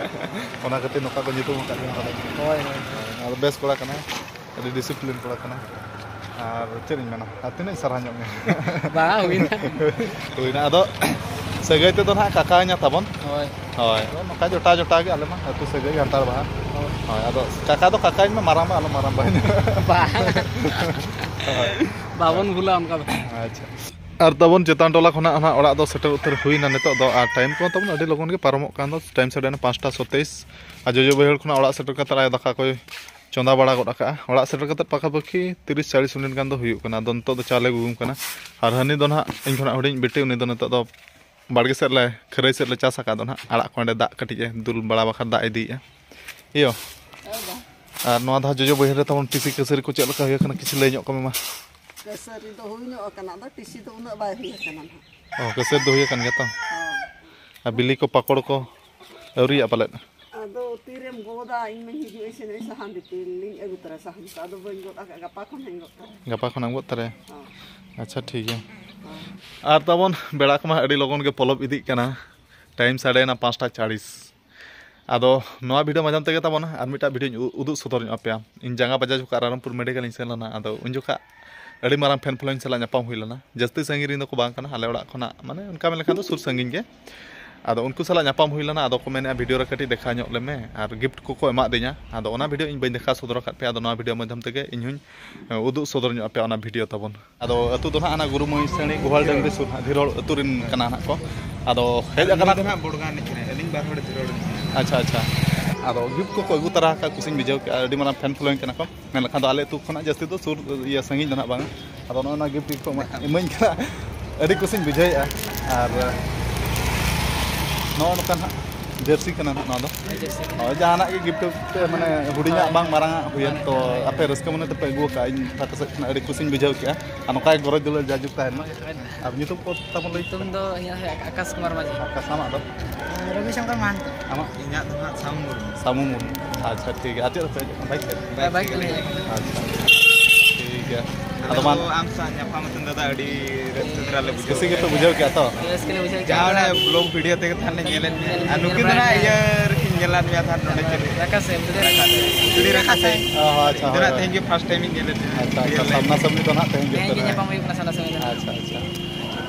ᱚᱱᱟ ᱠᱷᱟᱹᱛᱤᱨ ᱱᱚᱝᱠᱟ ᱠᱚ ᱧᱩᱛᱩᱢ ᱟᱠᱟᱫ ᱵᱮᱱᱟ ᱯᱟᱞᱮᱫ᱾ ᱦᱳᱭ, ᱦᱳᱭ᱾ ᱟᱫᱚ ᱵᱮᱥ ᱠᱚᱲᱟ ᱠᱟᱱᱟᱭ, ᱟᱹᱰᱤ ᱰᱤᱥᱤᱯᱞᱤᱱ ᱠᱚᱲᱟ ᱠᱟᱱᱟᱭ᱾ ᱟᱨ ᱪᱮᱫ ᱤᱧ ᱢᱮᱱᱟ, ᱟᱨ ᱛᱤᱱᱟᱹᱜ ᱤᱧ ᱥᱟᱨᱦᱟᱣ ᱧᱚᱜ ᱢᱮᱭᱟ? ᱵᱟᱝ, ᱦᱩᱭᱱᱟ᱾ ᱦᱩᱭᱱᱟ, ᱟᱫᱚ ᱥᱟᱹᱜᱟᱹᱭ ᱛᱮᱫᱚ ᱱᱟᱦᱟᱜ ᱠᱟᱠᱟᱧᱟ ᱛᱟᱵᱚᱱ᱾ ᱦᱳᱭ᱾ ᱦᱳᱭ, ᱟᱫᱚ ᱱᱚᱝᱠᱟ ᱡᱚᱴᱟ ᱡᱚᱴᱟ ᱜᱮ ᱟᱞᱮ ᱢᱟ, ᱟᱹᱛᱩ ᱥᱟᱹᱜᱟᱹᱭ ᱜᱟᱱᱴᱟᱲ ᱵᱟᱦᱟ᱾ ᱦᱳᱭ᱾ ᱦᱳᱭ, ᱟᱫᱚ ᱠᱟᱠᱟ ᱫᱚ ᱠᱟᱠᱟᱧ ᱢᱮ, ᱢᱟᱨᱟᱝ ᱵᱟ ᱟᱞᱚ ᱢᱟᱨᱟᱝ ᱵᱟᱹᱧ᱾ ᱵᱟᱝ᱾ ᱦᱳᱭ᱾ ᱵᱟᱵᱚᱱ ᱵᱷᱩᱞᱟ ᱚᱱᱠᱟ ᱫᱚ᱾ ᱟᱪᱪᱷᱟ᱾ ᱟᱨ ᱛᱟᱵᱚᱱ ᱪᱮᱛᱟᱱ ᱴᱚᱞᱟ ᱠᱷᱚᱱᱟᱜ ᱱᱟᱦᱟᱜ ᱚᱲᱟᱜ ᱫᱚ ᱥᱮᱴᱮᱨ ᱩᱛᱟᱹᱨ ᱦᱩᱭᱱᱟ ᱱᱤᱛᱚᱜ ᱫᱚ, ᱟᱨ ᱴᱟᱭᱤᱢ ᱠᱚᱦᱚᱸ ᱛᱟᱵᱚᱱ ᱟᱹᱰᱤ ᱞᱚᱜᱚᱱ ᱜᱮ ᱯᱟᱨᱚᱢᱚᱜ ᱠᱟᱱ ᱫᱚ, ᱴᱟᱭᱤᱢ ᱥᱟᱰᱮᱭᱮᱱᱟ ᱯᱟᱸᱪᱴᱟ ᱥᱚᱛᱮᱭᱤᱥ᱾ ᱟᱨ ᱡᱚᱡᱚ ᱵᱟᱹᱭᱦᱟᱹᱲ ᱠᱷᱚᱱᱟᱜ ᱚᱲᱟᱜ ᱥᱮᱴᱮᱨ ᱠᱟᱛᱮ ᱟᱭᱳ ᱫᱟᱠᱟ ᱠᱚᱭ ᱪᱚᱸᱫᱟ ᱵᱟᱲᱟ ᱜᱚᱫ ᱟᱠᱟᱜᱼᱟ᱾ ᱚᱲᱟᱜ ᱥᱮᱴᱮᱨ ᱠᱟᱛᱮ ᱯᱟᱠᱷᱟᱯᱟᱹᱠᱷᱤ ᱛᱤᱨᱤᱥ ᱪᱟᱞᱤᱥ ᱢᱤᱱᱤᱴ ᱜᱟᱱ ᱫᱚ ᱦᱩᱭᱩᱜ ᱠᱟᱱᱟ᱾ ᱟᱫᱚ ᱱᱤᱛᱚᱜ ᱫᱚ ᱪᱟᱣᱞᱮ ᱜᱩᱦᱩᱢ ᱠᱟᱱᱟ᱾ ᱟᱨ ᱦᱟᱹᱱᱤ ᱫᱚ ᱱᱟᱦᱟᱜ ᱤᱧ ᱠᱷᱚᱱᱟᱜ ᱦᱩᱰᱤᱧ ᱵᱤᱴᱤ, ᱩᱱᱤ ᱫᱚ ᱱᱤᱛᱚᱜ ᱫᱚ ᱵᱟᱲᱜᱮ ᱥᱮᱫ ᱞᱮ, ᱠᱷᱟᱹᱨᱟᱹᱭ ᱥᱮᱫ ᱞᱮ ᱪᱟᱥ ᱟᱠᱟᱫ ᱫᱚ ᱱᱟᱦᱟᱜ, ᱟᱲᱟᱜ ᱠᱚ ᱚᱸᱰᱮ ᱫᱟᱜ ᱠᱟᱹᱴᱤᱡ ᱮ ᱫᱩᱞ ᱵᱟᱲᱟ ᱵᱟᱠᱷᱟᱱ ᱫᱟᱜ ᱤᱫᱤᱭᱮᱫᱼᱟ᱾ ᱤᱭᱳ, ᱟᱨ ᱱᱚᱣᱟ ᱫᱷᱟᱣ ᱡᱚᱡᱚ ᱵᱟᱹᱭᱦᱟᱹᱲ ᱨᱮ ᱛᱟᱵᱚᱱ ᱴᱤᱥᱤ ᱠᱟᱹᱥᱟᱹᱨᱤ ᱠᱚ ᱪᱮᱫ ᱞᱮᱠᱟ ᱦᱩᱭ ᱟᱠᱟᱱᱟ, ᱠᱤᱪᱷᱩ ᱞᱟᱹᱭ ᱧᱚᱜ ᱠᱚᱢᱮ ᱢᱟ᱾ ᱠᱟᱹᱥᱟᱹᱨᱤ ᱫᱚ ᱦᱩᱭ ᱧᱚᱜ ᱟᱠᱟᱱᱟ, ᱟᱫᱚ ᱴᱤᱥᱤ ᱫᱚ ᱩᱱᱟᱹᱜ ᱵᱟᱭ ᱦᱩᱭ ᱟᱠᱟᱱᱟ ᱱᱟᱦᱟᱜ᱾ ᱚ, ᱠᱟᱹᱥᱟᱹᱨᱤ ᱫᱚ ᱦᱩᱭ ᱟᱠᱟᱱ ᱜᱮᱭᱟ ᱛᱚ? ᱦᱚᱸ᱾ ᱟᱨ ᱵᱤᱞᱤ ᱠᱚ, ᱯᱟᱠᱚᱲ ᱠᱚ ᱟᱹᱣᱨᱤᱭᱟᱜᱼᱟ ᱯᱟᱞᱮᱫ? ᱟᱫᱚ ᱛᱤᱨᱮᱢ ᱜᱚᱫᱟ? ᱤᱧ ᱢᱟᱧ ᱦᱤᱡᱩᱜ ᱟᱹᱧ ᱥᱮᱱᱚᱜ ᱟᱹᱧ, ᱥᱟᱦᱟᱱ ᱫᱤᱯᱤᱞ ᱞᱤᱧ ᱟᱹᱜᱩ ᱛᱚᱨᱟ, ᱥᱟᱦᱟᱱ ᱠᱚ ᱟᱫᱚ ᱵᱟᱹᱧ ᱜᱚᱫ ᱟᱠᱟᱫ, ᱜᱟᱯᱟ ᱠᱷᱚᱱ ᱦᱟᱸᱜ ᱤᱧ ᱜᱚᱫ ᱛᱚᱨᱟᱭᱟ᱾ ᱜᱟᱯᱟ ᱠᱷᱚᱱᱟᱜ ᱜᱚᱫ ᱛᱟᱨᱟᱭᱟ? ᱦᱚᱸ᱾ ᱟᱪᱪᱷᱟ, ᱴᱷᱤᱠ ᱜᱮᱭᱟ᱾ ᱦᱚᱸ᱾ ᱟᱨ ᱛᱟᱵᱚᱱ ᱵᱮᱲᱟ ᱠᱚᱢᱟ ᱟᱹᱰᱤ ᱞᱚᱜᱚᱱ ᱜᱮ ᱯᱚᱞᱚᱵ ᱤᱫᱤᱜ ᱠᱟᱱᱟ, ᱴᱟᱭᱤᱢ ᱥᱟᱰᱮᱭᱮᱱᱟ ᱯᱟᱸᱪᱴᱟ ᱪᱟᱲᱤᱥ᱾ ᱟᱫᱚ ᱱᱚᱣᱟ ᱵᱷᱤᱰᱤᱭᱳ ᱢᱟᱫᱽᱫᱷᱚᱢ ᱛᱮᱜᱮ ᱛᱟᱵᱚᱱ ᱟᱨ ᱢᱤᱫᱴᱟᱜ ᱵᱷᱤᱰᱤᱭᱳᱧ ᱩ-, ᱩᱫᱩᱜ ᱥᱚᱫᱚᱨ ᱧᱚᱜ ᱟᱯᱮᱭᱟ᱾ ᱤᱧ ᱡᱟᱸᱜᱟ ᱵᱟᱡᱟᱣ ᱡᱚᱠᱷᱚᱱ ᱨᱟᱭᱨᱚᱝᱯᱩᱨ ᱢᱮᱰᱤᱠᱮᱞ ᱤᱧ ᱥᱮᱱ ᱞᱮᱱᱟ, ᱟᱫᱚ ᱩᱱ ᱡᱚᱠᱷᱚᱱ ᱟᱹᱰᱤ ᱢᱟᱨᱟᱝ ᱯᱷᱮᱱ ᱯᱷᱚᱞᱳᱭᱤᱝ ᱥᱟᱞᱟᱜ ᱧᱟᱯᱟᱢ ᱦᱩᱭ ᱞᱮᱱᱟ᱾ ᱡᱟᱹᱥᱛᱤ ᱥᱟᱺᱜᱤᱧ ᱨᱮᱱ ᱫᱚᱠᱚ ᱵᱟᱝ ᱠᱟᱱᱟ, ᱟᱞᱮ ᱚᱲᱟᱜ ᱠᱷᱚᱱᱟᱜ, ᱢᱟᱱᱮ, ᱚᱱᱠᱟ ᱢᱮᱱ ᱞᱮᱠᱷᱟᱱ ᱫᱚ ᱥᱩᱨ ᱥᱟᱺᱜᱤᱧ ᱜᱮ᱾ ᱟᱫᱚ ᱩᱱᱠᱩ ᱥᱟᱞᱟᱜ ᱧᱟᱯᱟᱢ ᱦᱩᱭ ᱞᱮᱱᱟ, ᱟᱫᱚ ᱠᱚ ᱢᱮᱱᱮᱫᱼᱟ, "ᱵᱷᱤᱰᱤᱭᱳ ᱨᱮ ᱠᱟᱹᱴᱤᱡ ᱫᱮᱠᱷᱟᱣ ᱧᱚᱜ ᱞᱮᱢᱮ ᱟᱨ ᱜᱤᱯᱷᱴ ᱠᱚᱠᱚ ᱮᱢᱟᱫᱤᱧᱟ᱾" ᱟᱫᱚ ᱚᱱᱟ ᱵᱷᱤᱰᱤᱭᱳ ᱤᱧ ᱵᱟᱹᱧ ᱫᱮᱠᱷᱟᱣ ᱥᱚᱫᱚᱨ ᱟᱠᱟᱫ ᱯᱮᱭᱟ, ᱟᱫᱚ ᱱᱚᱣᱟ ᱵᱷᱤᱰᱤᱭᱳ ᱢᱟᱫᱽᱫᱷᱚᱢ ᱛᱮᱜᱮ ᱤᱧ ᱦᱚᱸᱧ, ᱮ, ᱩᱫᱩᱜ ᱥᱚᱫᱚᱨ ᱧᱚᱜ ᱟᱯᱮᱭᱟ ᱚᱱᱟ ᱵᱷᱤᱰᱤᱭᱳ ᱛᱟᱵᱚᱱ᱾ ᱟᱫᱚ ᱟᱹᱛᱩ ᱫᱚ ᱱᱟᱦᱟᱜ ᱚᱱᱟ ᱜᱩᱨᱩᱢᱚᱭ ᱥᱟᱹᱲᱤ ᱜᱳᱦᱟᱞ ᱰᱟᱹᱝᱨᱤ ᱥᱩᱨ ᱱᱟᱦᱟᱜ, ᱫᱷᱤᱨᱚᱲ ᱟᱹᱛᱩ ᱨᱮᱱ ᱠᱟᱱᱟ ᱱᱟᱦᱟᱜ ᱠᱚ᱾ ᱟᱫᱚ ᱦᱮᱡ ᱟᱠᱟᱱᱟ ᱩᱱᱤ ᱫᱚ ᱠᱚ᱾ ᱱᱟᱦᱟᱜ ᱵᱚᱰᱜᱟᱱ ᱨᱤᱱᱤᱡ ᱠᱟᱱᱟᱭ, ᱟᱹᱞᱤᱧ ᱵᱟᱨ ᱦᱚᱲ ᱫᱷᱤᱨᱚᱲ ᱨᱤᱱᱤᱡ ᱠᱟᱱᱟ᱾ ᱟᱪᱪᱷᱟ, ᱟᱪᱪᱷᱟ᱾ ᱟᱫᱚ ᱜᱤᱯᱷᱴ ᱠᱚᱠᱚ ᱟᱹᱜᱩ ᱛᱟᱨᱟ ᱟᱠᱟᱫ, ᱠᱩᱥᱤᱧ ᱵᱩᱡᱷᱟᱹᱣ ᱠᱮᱫᱼᱟ, ᱟᱹᱰᱤ ᱢᱟᱨᱟᱝ ᱯᱷᱮᱱ ᱯᱷᱚᱞᱳᱭᱤᱝ ᱠᱟᱱᱟ ᱠᱚ᱾ ᱢᱮᱱ ᱞᱮᱠᱷᱟᱱ ᱫᱚ ᱟᱞᱮ ᱟᱹᱛᱩ ᱠᱷᱚᱱᱟᱜ ᱡᱟᱹᱥᱛᱤ ᱫᱚ ᱥᱩᱨ, ᱤᱭᱟᱹ, ᱥᱟᱺᱜᱤᱧ ᱫᱚ ᱱᱟᱦᱟᱜ ᱵᱟᱝᱟ᱾ ᱟᱫᱚ ᱱᱚᱜᱼᱚᱭ ᱱᱚᱣᱟ ᱜᱤᱯᱷᱴ ᱠᱚ ᱮᱢᱟ-, ᱮᱢᱟᱹᱧ ᱠᱟᱱᱟ, ᱟᱹᱰᱤ ᱠᱩᱥᱤᱧ ᱵᱩᱡᱷᱟᱹᱣᱮᱫᱼᱟ᱾ ᱟᱨ ᱱᱚᱜᱼᱚ ᱱᱚᱝᱠᱟ ᱱᱟᱦᱟᱜ ᱡᱟᱹᱨᱥᱤ ᱠᱟᱱᱟ ᱱᱟᱦᱟᱜ ᱱᱚᱣᱟ ᱫᱚ᱾ ᱦᱳᱭ, ᱡᱟᱹᱨᱥᱤ ᱠᱟᱱᱟ᱾ ᱦᱳᱭ, ᱡᱟᱦᱟᱱᱟᱜ ᱜᱮ ᱜᱤᱯᱷᱴ ᱯᱮ, ᱢᱟᱱᱮ, ᱦᱩᱰᱤᱧᱟᱜ ᱦᱳᱭ᱾ ᱵᱟᱝ ᱢᱟᱨᱟᱝᱟᱜ ᱦᱩᱭᱮᱱ, ᱦᱳᱭ, ᱛᱚ ᱦᱳᱭ᱾ ᱟᱯᱮ ᱨᱟᱹᱥᱠᱟᱹ ᱢᱚᱱᱮ ᱛᱮᱯᱮ ᱟᱹᱜᱩ ᱟᱠᱟᱫᱼᱟ, ᱤᱧ ᱯᱟᱦᱴᱟ ᱥᱮᱫ ᱠᱷᱚᱱᱟᱜ ᱟᱹᱰᱤ ᱠᱩᱥᱤᱧ ᱵᱩᱡᱷᱟᱹᱣ ᱠᱮᱫᱼᱟ᱾ ᱟᱨ ᱱᱚᱝᱠᱟ ᱜᱮ ᱜᱚᱨᱚᱡᱽ ᱫᱩᱞᱟᱹᱲ ᱡᱟᱭᱡᱩᱜᱽ ᱛᱟᱦᱮᱱ ᱢᱟ᱾ ᱟᱨ ᱧᱩᱛᱩᱢ ᱠᱚ ᱛᱟᱵᱚᱱ ᱞᱟᱹᱭ ᱛᱟᱵᱚᱱ? ᱧᱩᱛᱩᱢ ᱫᱚ ᱤᱧᱟᱹᱜ ᱦᱩᱭᱩᱜᱼᱟ ᱟᱠᱟᱥ ᱠᱩᱢᱟᱨ ᱢᱟᱹᱡᱷᱤ᱾ ᱟᱠᱟᱥ, ᱟᱢᱟᱜ ᱫᱚ? ᱨᱚᱵᱤ ᱥᱚᱝᱠᱚᱨ ᱢᱟᱦᱟᱱᱛᱚ᱾ ᱟᱢᱟᱜ? ᱤᱧᱟᱹᱜ ᱫᱚ ᱦᱟᱸᱜ ᱥᱟᱢᱩ ᱢᱩᱨᱢᱩ᱾ ᱥᱟᱢᱩ ᱢᱩᱨᱢᱩ᱾ ᱟᱪᱪᱷᱟ, ᱴᱷᱤᱠ ᱜᱮᱭᱟ᱾ ᱟᱨ ᱪᱮᱫ ᱨᱮᱯᱮ ᱦᱮᱡ ᱟᱠᱟᱱᱟ? ᱵᱟᱭᱤᱠ ᱛᱮ? ᱦᱮᱸ, ᱵᱟᱭᱤᱠ ᱛᱮᱞᱤᱧ ᱦᱮᱡ ᱟᱠᱟᱱᱟ᱾ ᱟᱪᱪᱷᱟ, ᱴᱷᱤᱠ ᱜᱮᱭᱟ᱾ ᱟᱫᱚ ᱟᱫᱚ ᱢᱟ ᱟᱢ ᱥᱟᱶ ᱧᱟᱯᱟᱢ ᱠᱟᱛᱮ ᱫᱟᱫᱟ ᱟᱹᱰᱤ ᱨᱟᱹᱥᱠᱟᱹ ᱫᱷᱟᱨᱟ ᱞᱮ ᱵᱩᱡᱷᱟᱹᱣ ᱠᱩᱥᱤ ᱠᱮᱫᱟ᱾ ᱜᱮᱯᱮ ᱵᱩᱡᱷᱟᱹᱣ ᱠᱮᱫᱟ ᱛᱚ? ᱨᱟᱹᱥᱠᱟᱹ ᱞᱮ ᱵᱩᱡᱷᱟᱹᱣ ᱠᱮᱫᱟ᱾ ᱡᱟᱦᱟᱸ ᱚᱱᱮ ᱵᱞᱚᱜ ᱵᱷᱤᱰᱤᱭᱳ ᱛᱮᱜᱮ ᱛᱟᱦᱮᱸ ᱞᱮ ᱧᱮᱞᱮᱫ ᱢᱮᱭᱟ᱾ ᱟᱨ ᱱᱩᱠᱤᱱ ᱫᱚ ᱱᱟᱦᱟᱜ ᱤᱭᱟᱹ ᱨᱮᱠᱤᱱ ᱧᱮᱞᱟᱫ ᱢᱮᱭᱟ ᱛᱟᱦᱮᱸ ᱱᱚᱰᱮ ᱪᱮᱫ ᱨᱮ? ᱨᱟᱠᱷᱟ ᱥᱮ, ᱵᱩᱞᱮ ᱨᱟᱠᱷᱟ ᱥᱮ᱾ ᱜᱟᱹᱰᱤ ᱨᱟᱠᱷᱟ ᱥᱮ᱾ ᱚ, ᱟᱪᱪᱷᱟ, ᱤᱧ ᱫᱚ ᱦᱳᱭ, ᱱᱟᱦᱟᱜ ᱦᱳᱭ᱾ ᱛᱮᱦᱮᱧ ᱜᱮ ᱯᱷᱟᱥᱴ ᱴᱟᱭᱤᱢ ᱤᱧ ᱧᱮᱞᱮᱫ ᱢᱮᱭᱟ᱾ ᱟᱪᱪᱷᱟ, ᱟᱪᱪᱷᱟ, ᱨᱤᱭᱮᱞ ᱞᱟᱭᱤᱯᱷ ᱥᱟᱢᱱᱟ ᱨᱮ᱾ ᱥᱟᱢᱱᱤ ᱫᱚ ᱱᱟᱦᱟᱜ ᱛᱮᱦᱮᱧ ᱜᱮ ᱛᱮᱦᱮᱧ ᱜᱮ ᱩᱛᱟᱹᱨᱟ᱾ ᱧᱟᱯᱟᱢ ᱦᱩᱭᱩᱜ ᱠᱟᱱᱟ ᱥᱟᱢᱱᱟ ᱥᱟᱢᱱᱤ ᱫᱚ᱾ ᱟᱪᱪᱷᱟ, ᱟᱪᱪᱷᱟ᱾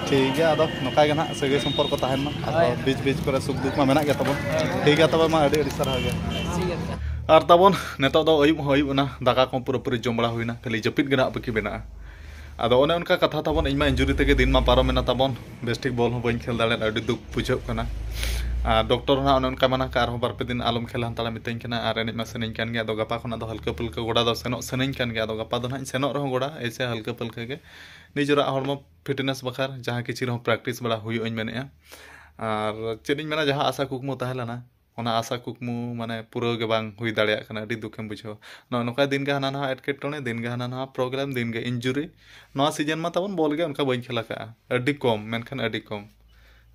ᱴᱷᱤᱠ ᱜᱮᱭᱟ, ᱟᱫᱚ ᱱᱚᱝᱠᱟ ᱜᱮ ᱱᱟᱦᱟᱜ ᱥᱟᱹᱜᱟᱹᱭ ᱥᱚᱢᱯᱚᱨᱠᱚ ᱛᱟᱦᱮᱱ ᱢᱟ᱾ ᱟᱫᱚ ᱦᱳᱭ᱾ ᱵᱤᱪ ᱵᱤᱪ ᱠᱚᱨᱮ ᱥᱩᱠ ᱫᱩᱠ ᱢᱟ ᱢᱮᱱᱟᱜ ᱜᱮ ᱛᱟᱵᱚᱱ᱾ ᱦᱳᱭ᱾ ᱴᱷᱤᱠ ᱜᱮᱭᱟ, ᱛᱚᱵᱮ ᱢᱟ ᱟᱹᱰᱤ ᱟᱹᱰᱤ ᱥᱟᱨᱦᱟᱣ ᱜᱮ᱾ ᱴᱷᱤᱠ ᱜᱮᱭᱟ᱾ ᱟᱨ ᱛᱟᱵᱚᱱ ᱱᱤᱛᱚᱜ ᱫᱚ ᱟᱹᱭᱩᱵ ᱦᱚᱸ ᱟᱹᱭᱩᱵ ᱮᱱᱟ, ᱫᱟᱠᱟ ᱠᱚ ᱯᱩᱨᱟᱹᱯᱩᱨᱤ ᱡᱚᱢ ᱵᱟᱲᱟ ᱦᱩᱭᱱᱟ, ᱠᱷᱟᱹᱞᱤ ᱡᱟᱹᱯᱤᱫ ᱜᱮ ᱱᱟᱦᱟᱜ ᱵᱟᱹᱠᱤ ᱢᱮᱱᱟᱜᱼᱟ᱾ ᱟᱫᱚ ᱚᱱᱮ ᱚᱱᱠᱟ ᱠᱟᱛᱷᱟ ᱛᱟᱵᱚᱱ, ᱤᱧ ᱢᱟ injury ᱛᱮᱜᱮ ᱫᱤᱱ ᱢᱟ ᱯᱟᱨᱚᱢᱮᱱᱟ ᱛᱟᱵᱚᱱ, ᱵᱮᱥ ᱴᱷᱤᱠ ᱵᱚᱞ ᱦᱚᱸ ᱵᱟᱹᱧ ᱠᱷᱮᱞ ᱫᱟᱲᱮᱭᱟᱫᱟ, ᱟᱹᱰᱤ ᱫᱩᱠ ᱵᱩᱡᱷᱟᱹᱜ ᱠᱟᱱᱟ᱾ ᱟᱨ ᱰᱚᱠᱴᱚᱨ ᱦᱚᱸ ᱱᱟᱦᱟᱜ ᱚᱱᱮ ᱚᱱᱠᱟ ᱢᱟᱱᱟ ᱠᱟᱜᱼᱟ, ᱟᱨᱦᱚᱸ ᱵᱟᱨ ᱯᱮ ᱫᱤᱱ ᱟᱞᱚᱢ ᱠᱷᱮᱞᱟ ᱦᱟᱱᱛᱟᱲᱮ ᱢᱤᱛᱟᱹᱧ ᱠᱟᱱᱟ, ᱟᱨ ᱮᱱᱮᱡ ᱢᱟ ᱥᱟᱱᱟᱧ ᱠᱟᱱ ᱜᱮᱭᱟ᱾ ᱟᱫᱚ ᱜᱟᱯᱟ ᱠᱷᱚᱱᱟᱜ ᱫᱚ ᱦᱟᱞᱠᱟ ᱯᱩᱞᱠᱟᱹ ᱜᱚᱰᱟ ᱫᱚ ᱥᱮᱱᱚᱜ ᱥᱟᱱᱟᱧ ᱠᱟᱱ ᱜᱮᱭᱟ᱾ ᱟᱫᱚ ᱜᱟᱯᱟ ᱫᱚ ᱱᱟᱦᱟᱜ ᱤᱧ ᱥᱮᱱᱚᱜ ᱨᱮᱦᱚᱸ ᱜᱚᱰᱟ, ᱮᱭᱥᱮ ᱦᱟᱞᱠᱟ ᱯᱩᱞᱠᱟᱹ ᱜᱮ, ᱱᱤᱡᱮᱨᱟᱜ ᱦᱚᱲᱢᱚ ᱯᱷᱤᱴᱱᱮᱥ ᱵᱟᱠᱷᱨᱟ ᱡᱟᱦᱟᱸ ᱠᱤᱪᱷᱤ ᱨᱮᱦᱚᱸ ᱯᱨᱮᱠᱴᱤᱥ ᱵᱟᱲᱟ ᱦᱩᱭᱩᱜ ᱤᱧ ᱢᱮᱱᱮᱫᱼᱟ᱾ ᱟᱨ ᱪᱮᱫ ᱤᱧ ᱢᱮᱱᱟ, ᱡᱟᱦᱟᱸ ᱟᱥᱟ ᱠᱩᱠᱢᱩ ᱛᱟᱦᱮᱸ ᱞᱮᱱᱟ, ᱚᱱᱟ ᱟᱥᱟ ᱠᱩᱠᱢᱩ ᱢᱟᱱᱮ ᱯᱩᱨᱟᱹᱣ ᱜᱮ ᱵᱟᱝ ᱦᱩᱭ ᱫᱟᱲᱮᱭᱟᱜ ᱠᱟᱱᱟ, ᱟᱹᱰᱤ ᱫᱩᱠᱮᱢ ᱵᱩᱡᱷᱟᱹᱣᱟ᱾ ᱱᱚᱜᱼᱚ ᱱᱚᱝᱠᱟ ᱫᱤᱱ ᱜᱮ ᱦᱟᱱᱟ ᱱᱟᱣᱟ ᱮᱴᱠᱮᱴᱚᱬᱮ, ᱫᱤᱱ ᱜᱮ ᱦᱟᱱᱟ ᱱᱟᱣᱟ ᱯᱨᱚᱵᱞᱮᱢ, ᱫᱤᱱ ᱜᱮ ᱤᱱᱡᱩᱨᱤ᱾ ᱱᱚᱣᱟ ᱥᱤᱡᱮᱱ ᱢᱟ ᱛᱟᱵᱚᱱ ᱵᱚᱞ ᱜᱮ ᱚᱱᱠᱟ ᱵᱟᱹᱧ ᱠᱷᱮᱞ ᱟᱠᱟᱫᱼᱟ, ᱟᱹᱰᱤ ᱠᱚᱢ, ᱢᱮᱱᱠᱷᱟᱱ ᱟᱹᱰᱤ ᱠᱚᱢ᱾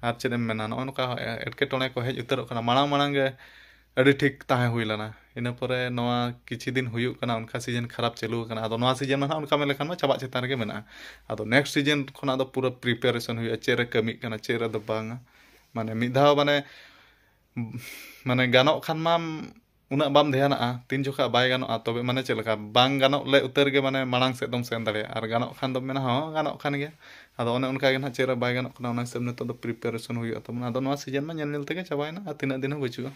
ᱟᱨ ᱪᱮᱫ ᱮᱢ ᱢᱮᱱᱟ, ᱱᱚᱜᱼᱚ ᱱᱚᱝᱠᱟ ᱮᱴᱠᱮᱴᱚᱬᱮ ᱠᱚ ᱦᱮᱡ ᱩᱛᱟᱹᱨᱚᱜ ᱠᱟᱱᱟ᱾ ᱢᱟᱲᱟᱝ ᱢᱟᱲᱟᱝ ᱜᱮ ᱟᱹᱰᱤ ᱴᱷᱤᱠ ᱛᱟᱦᱮᱸ ᱦᱩᱭ ᱞᱮᱱᱟ, ᱤᱱᱟᱹ ᱯᱚᱨᱮ ᱱᱚᱣᱟ ᱠᱤᱪᱷᱩ ᱫᱤᱱ ᱦᱩᱭᱩᱜ ᱠᱟᱱᱟ, ᱚᱱᱠᱟ ᱥᱤᱡᱮᱱ ᱠᱷᱟᱨᱟᱯ ᱪᱟᱹᱞᱩ ᱟᱠᱟᱱᱟ᱾ ᱟᱫᱚ ᱱᱚᱣᱟ ᱥᱤᱡᱮᱱ ᱢᱟ ᱱᱟᱦᱟᱜ ᱚᱱᱠᱟ ᱢᱮᱱ ᱞᱮᱠᱷᱟᱱ ᱢᱟ ᱪᱟᱵᱟᱜ ᱪᱮᱛᱟᱱ ᱨᱮᱜᱮ ᱢᱮᱱᱟᱜᱼᱟ᱾ ᱟᱫᱚ ᱱᱮᱠᱥᱴ ᱥᱤᱡᱮᱱ ᱠᱷᱚᱱᱟᱜ ᱫᱚ ᱯᱩᱨᱟᱹ ᱯᱨᱤᱯᱟᱨᱮᱥᱚᱱ ᱦᱩᱭᱩᱜᱼᱟ, ᱪᱮᱫ ᱨᱮ ᱠᱟᱹᱢᱤᱜ ᱠᱟᱱᱟ, ᱪᱮᱫ ᱨᱮᱫᱚ ᱵᱟᱝᱟ᱾ ᱢᱟᱱᱮ ᱢᱤᱫ ᱫᱷᱟᱣ ᱢᱟᱱᱮ, ᱢᱟᱱᱮ ᱜᱟᱱᱚᱜ ᱠᱷᱟᱱ ᱢᱟᱢ ᱩᱱᱟᱹᱜ ᱵᱟᱢ ᱫᱷᱮᱭᱟᱱᱟᱜᱼᱟ, ᱛᱤᱱ ᱡᱚᱠᱷᱟ ᱵᱟᱭ ᱜᱟᱱᱚᱜᱼᱟ, ᱛᱚᱵᱮ ᱢᱟᱱᱮ ᱪᱮᱫ ᱞᱮᱠᱟ ᱵᱟᱝ ᱜᱟᱱᱚᱜ ᱞᱮ ᱩᱛᱟᱹᱨ ᱜᱮ ᱢᱟᱱᱮ ᱢᱟᱲᱟᱝ ᱥᱮᱫ ᱫᱚᱢ ᱥᱮᱱ ᱫᱟᱲᱮᱭᱟᱜᱼᱟ, ᱟᱨ ᱜᱟᱱᱚᱜ ᱠᱷᱟᱱ ᱫᱚᱢ ᱢᱮᱱᱟ ᱦᱚᱸ ᱜᱟᱱᱚᱜ ᱠᱟᱱ ᱜᱮᱭᱟ᱾ ᱟᱫᱚ ᱚᱱᱮ ᱚᱱᱠᱟ ᱜᱮ ᱱᱟᱦᱟᱜ ᱪᱮᱫ ᱨᱮ ᱵᱟᱭ ᱜᱟᱱᱚᱜ ᱠᱟᱱᱟ, ᱚᱱᱟ ᱦᱤᱥᱟᱹᱵ ᱱᱤᱛᱚᱜ ᱫᱚ ᱯᱨᱤᱯᱟᱨᱮᱥᱚᱱ ᱦᱩᱭᱩᱜᱼᱟ ᱛᱟᱵᱚᱱᱟ᱾ ᱟᱫᱚ ᱱᱚᱣᱟ ᱥᱤᱡᱮᱱ ᱢᱟ ᱧᱮᱞ ᱧᱮᱞ ᱛᱮᱜᱮ ᱪᱟᱵᱟᱭᱮᱱᱟ, ᱟᱨ ᱛᱤᱱᱟᱹᱜ ᱫᱤᱱ ᱦᱚᱸ ᱵᱟᱹᱪᱩᱜᱼᱟ,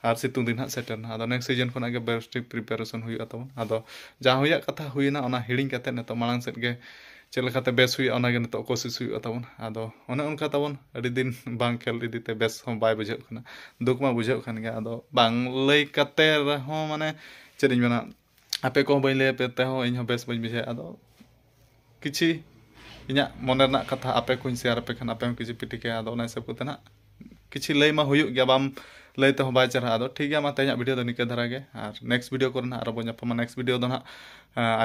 ᱟᱨ ᱥᱤᱛᱩᱝ ᱫᱤᱱ ᱦᱟᱸᱜ ᱥᱮᱴᱮᱨᱱᱟ᱾ ᱟᱫᱚ ᱱᱮᱠᱥᱴ ᱥᱤᱡᱮᱱ ᱠᱷᱚᱱᱟᱜ ᱜᱮ ᱵᱮᱥ ᱴᱷᱤᱠ ᱯᱨᱤᱯᱟᱨᱮᱥᱚᱱ ᱦᱩᱭᱩᱜᱼᱟ ᱛᱟᱵᱚᱱ᱾ ᱟᱫᱚ ᱡᱟᱦᱟᱸ ᱦᱩᱭᱟᱜ ᱠᱟᱛᱷᱟ ᱦᱩᱭᱮᱱᱟ, ᱚᱱᱟ ᱦᱤᱲᱤᱧ ᱠᱟᱛᱮ ᱱᱤᱛᱚᱜ ᱢᱟᱲᱟᱝ ᱥᱮᱫ ᱜᱮ ᱪᱮᱫ ᱞᱮᱠᱟᱛᱮ ᱵᱮᱥ ᱦᱩᱭᱩᱜᱼᱟ, ᱚᱱᱟᱜᱮ ᱱᱤᱛᱚᱜ ᱠᱳᱥᱤᱥ ᱦᱩᱭᱩᱜᱼᱟ ᱛᱟᱵᱚᱱ᱾ ᱟᱫᱚ ᱚᱱᱮ ᱚᱱᱠᱟ ᱛᱟᱵᱚᱱ, ᱟᱹᱰᱤ ᱫᱤᱱ ᱵᱟᱝ ᱠᱷᱮᱞ ᱤᱫᱤ ᱛᱮ ᱵᱮᱥ ᱦᱚᱸ ᱵᱟᱭ ᱵᱩᱡᱷᱟᱹᱜ ᱠᱟᱱᱟ, ᱫᱩᱠ ᱢᱟ ᱵᱩᱡᱷᱟᱹᱜ ᱠᱟᱱ ᱜᱮᱭᱟ᱾ ᱟᱫᱚ ᱵᱟᱝ ᱞᱟᱹᱭ ᱠᱟᱛᱮ ᱨᱮᱦᱚᱸ ᱢᱟᱱᱮ ᱪᱮᱫ ᱤᱧ ᱢᱮᱱᱟ, ᱟᱯᱮ ᱠᱚᱦᱚᱸ ᱵᱟᱹᱧ ᱞᱟᱹᱭ ᱟᱯᱮ ᱛᱮᱦᱚᱸ ᱤᱧ ᱦᱚᱸ ᱵᱮᱥ ᱵᱟᱹᱧ ᱵᱩᱡᱷᱟᱹᱣᱟ᱾ ᱟᱫᱚ ᱠᱤᱪᱷᱤ ᱤᱧᱟᱹᱜ ᱢᱚᱱᱮ ᱨᱮᱱᱟᱜ ᱠᱟᱛᱷᱟ ᱟᱯᱮ ᱠᱚᱧ ᱥᱮᱭᱟᱨ ᱟᱯᱮ ᱠᱷᱟᱱ ᱟᱯᱮ ᱦᱚᱸ ᱠᱤᱪᱷᱩ ᱯᱮ ᱴᱷᱤᱠᱟᱹᱭᱟ᱾ ᱟᱫᱚ ᱚᱱᱟ ᱦᱤᱥᱟᱹᱵ ᱠᱟᱛᱮ ᱱᱟᱜ ᱠᱤᱪᱷᱤ ᱞᱟᱹᱭ ᱢᱟ ᱦᱩᱭᱩᱜ ᱜᱮᱭᱟ, ᱵᱟᱢ ᱞᱟᱹᱭ ᱛᱮᱦᱚᱸ ᱵᱟᱭ ᱪᱮᱦᱨᱟ᱾ ᱟᱫᱚ ᱴᱷᱤᱠ ᱜᱮᱭᱟ, ᱢᱟ ᱛᱮᱦᱮᱧᱟᱜ ᱵᱷᱤᱰᱤᱭᱳ ᱫᱚ ᱱᱤᱝᱠᱟᱹ ᱫᱷᱟᱨᱟ ᱜᱮ, ᱟᱨ ᱱᱮᱠᱥᱴ ᱵᱷᱤᱰᱤᱭᱳ ᱠᱚᱨᱮ ᱱᱟᱜ ᱟᱨᱚ ᱵᱚᱱ ᱧᱟᱯᱟᱢᱟ᱾ ᱱᱮᱠᱥᱴ ᱵᱷᱤᱰᱤᱭᱳ ᱫᱚ ᱱᱟᱜ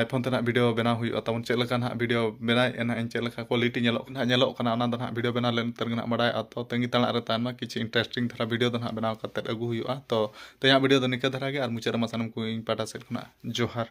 iPhone ᱛᱮ ᱱᱟᱜ ᱵᱷᱤᱰᱤᱭᱳ ᱵᱮᱱᱟᱣ ᱦᱩᱭᱩᱜᱼᱟ ᱛᱟᱵᱚᱱ, ᱪᱮᱫ ᱞᱮᱠᱟ ᱱᱟᱜ ᱵᱷᱤᱰᱤᱭᱳ ᱵᱮᱱᱟᱣᱮᱫᱼᱟ ᱱᱟᱜ ᱤᱧ, ᱪᱮᱫ ᱞᱮᱠᱟ ᱠᱳᱣᱟᱞᱤᱴᱤ ᱧᱮᱞᱚᱜ ᱱᱟᱜ ᱧᱮᱞᱚᱜ ᱠᱟᱱᱟ, ᱚᱱᱟ ᱫᱚ ᱱᱟᱜ ᱵᱷᱤᱰᱤᱭᱳ ᱵᱮᱱᱟᱣ ᱞᱮᱱ ᱩᱛᱟᱹᱨ ᱜᱮ ᱱᱟᱜ ᱵᱟᱲᱟᱭᱚᱜᱼᱟ᱾ ᱛᱚ ᱛᱟᱺᱜᱤ ᱛᱟᱲᱟᱜ ᱨᱮ ᱛᱟᱦᱮᱱ ᱢᱟ, ᱠᱤᱪᱷᱤ ᱤᱱᱴᱟᱨᱮᱥᱴᱤᱝ ᱫᱷᱟᱨᱟ ᱵᱷᱤᱰᱤᱭᱳ ᱫᱚ ᱱᱟᱜ ᱵᱮᱱᱟᱣ ᱠᱟᱛᱮᱫ ᱟᱹᱜᱩ ᱦᱩᱭᱩᱜᱼᱟ᱾ ᱛᱚ ᱛᱮᱦᱮᱧᱟᱜ ᱵᱷᱤᱰᱤᱭᱳ ᱫᱚ ᱱᱤᱝᱠᱟᱹ ᱫᱷᱟᱨᱟ ᱜᱮ, ᱟᱨ ᱢᱩᱪᱟᱹᱫ ᱨᱮᱢᱟ ᱥᱟᱱᱟᱢ ᱠᱚ ᱤᱧ ᱯᱟᱦᱴᱟ ᱥᱮᱫ ᱠᱷᱚᱱᱟᱜ ᱡᱚᱦᱟᱨ᱾